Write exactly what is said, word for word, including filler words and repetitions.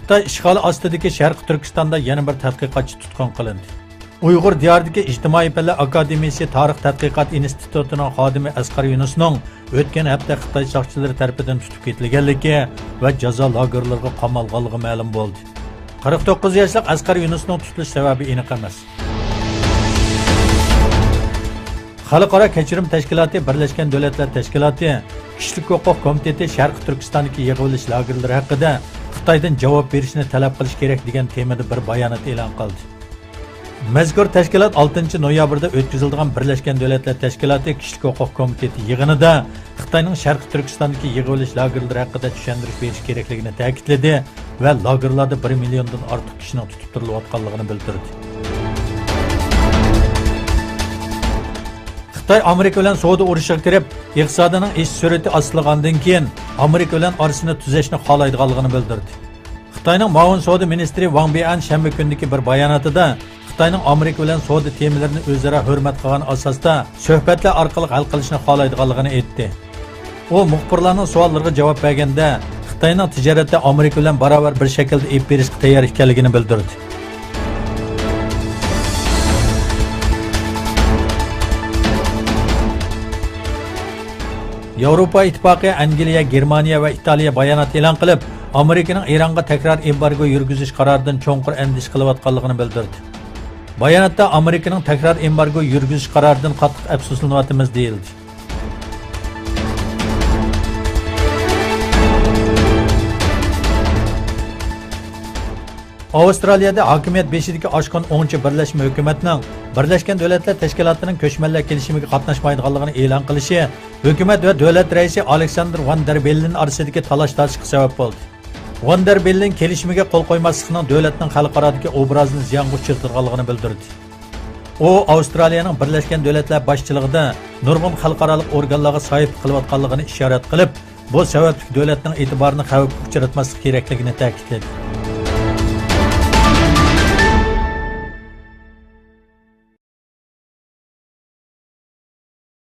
خىتاي ئىشغالى ئاستىدىكى شەرقىي تۈركىستاندا يەنە بىر تەتقىقاتچى تۇتقۇن قىلىندى. ئۇيغۇر دىيارىدىكى ئىجتىمائىي پەنلەر ئاكادېمىيىسى تارىخ تەتقىقات ئىنستىتۇتىنىڭ خادىمى ئەسقەر يۇنۇسنىڭ ئۆتكەن ھەپتە خىتاي ساقچىلىرى تەرىپىدىن تۇتۇپ كېتىلگەنلىكى ۋە جازا لاگېرلىرىغا قامالغانلىقى مەلۇم بولدى. قىرىق توققۇز ياشلىق ئەسقەر يۇنۇسنىڭ تۇتۇلۇش سەۋەبى ئېنىق ئەمەس. خەلقئارا كەچۈرۈم تەشكىلاتى، بىرلەشكەن دۆلەتلەر تەشكىلاتى، كىشىلىك ھوقۇق كومىتېتى شەرقىي تۈركىستاندىكى يىغىۋېلىش لاگېرلىرى ھەققىدە خىتايدىن جاۋاب بېرىشنى تەلەپ قىلىش كېرەك دېگەن تېمىدا بىر بايانات ئېلان قىلدى. مەزكۇر تەشكىلات ئالتىنچى نويابىردا ئۆتكۈزۈلىدىغان بىرلەشكەن دۆلەتلەر تەشكىلاتى كىشىلىك ھوقۇق كومىتېتى يىغىنىدا خىتاينىڭ شەرقىي تۈركىستاندىكى يىغىۋېلىش لاگېرلىرى ھەققىدە چۈشەندۈرۈش بېرىش كېرەكلىكىنى تەكىتلىدى ۋە لاگېرلاردا بىر مىليوندىن ئارتۇق كىشىنىڭ تۇتۇپ تۇرۇلۇۋاتقانلىقىنى بىلدۈردى. خىتاي ئامېرىكا بىلەن سودا ئۇرۇشىغا كىرىپ، ئىقتىسادىنىڭ ئېشىش سۈرئىتى ئاستىلىغاندىن كېيىن، ئامېرىكا بىلەن ئارىسىنى تۈزەشنى خالايدىغانلىقىنى بىلدۈردى. خىتاينىڭ مۇئاۋىن سودا مىنىستىرى ۋاڭ بىئەن شەنبە كۈنىدىكى بىر باياناتىدا خىتاينىڭ ئامېرىكا بىلەن سودا تېمىلىرىنى ئۆزئارا ھۆرمەت قىلغان ئاساستا سۆھبەتلەر ئارقىلىق ھەل قىلىشنى خالايدىغانلىقىنى ئېيتتى. ئۇ مۇخبىرلارنىڭ سوئاللىرىغا جاۋاب بەرگەندە، خىتاينىڭ تىجارەتتە ئامېرىكا بىلەن باراۋەر بىر شەكىلدە ئېلىپ بېرىشقا تەييار ئىكەنلىكىنى بىلدۈردى. ياۋروپا ئىتتىپاقى، ئەنگلىيە، گېرمانىيە ۋە ئىتالىيە بايانات ئېلان قىلىپ، ئامېرىكىنىڭ ئىرانغا تەكرار ئېمبارگو يۈرگۈزۈش قارارىدىن چوڭقۇر ئەندىشە قىلىۋاتقانلىقىنى بىلدۈردى. باياناتتا ئامېرىكىنىڭ تەكرار ئېمبارگو يۈرگۈزۈش قارارىدىن قاتتىق ئەپسۇسلىنىۋاتىمىز دېيىلدى. ئاۋسترالىيەدە ھاكىمىيەت بېشىدىكى ئاشقۇن ئوڭچى بىرلەشمە ھۆكۈمەتنىڭ بىرلەشكەن دۆلەتلەر تەشكىلاتىنىڭ كۆچمەنلەر كېلىشىمىگە قاتناشمايدىغانلىقىنى ئېلان قىلىشى ھۆكۈمەت ۋە دۆلەت رەئىسى ئالېكساندېر ۋان دېر بېللېن ئارىسىدىكى تالاش-تارتىشقا سەۋەب بولدى. ۋان دېر بېللېن كېلىشىمىگە قول قويماسلىقنىڭ دۆلەتنىڭ خەلقئارادىكى ئوبرازىنى زىيانغا ئۇچرىتىدىغانلىقىنى بىلدۈردى. ئۇ ئاۋسترالىيەنىڭ بىرلەشكەن دۆلەتلەر باشچىلىقىدا نۇرغۇن خەلقئارالىق ئورگانلارغا ساھىبلىك قىلىۋاتقانلىقىنى ئىشارەت قىلىپ، بۇ سەۋەبلىك دۆلەتنىڭ ئېتىبارىنى خەۋپكە ئۇچراتماسلىق كېرەكلىكىنى تەكىتلىدى.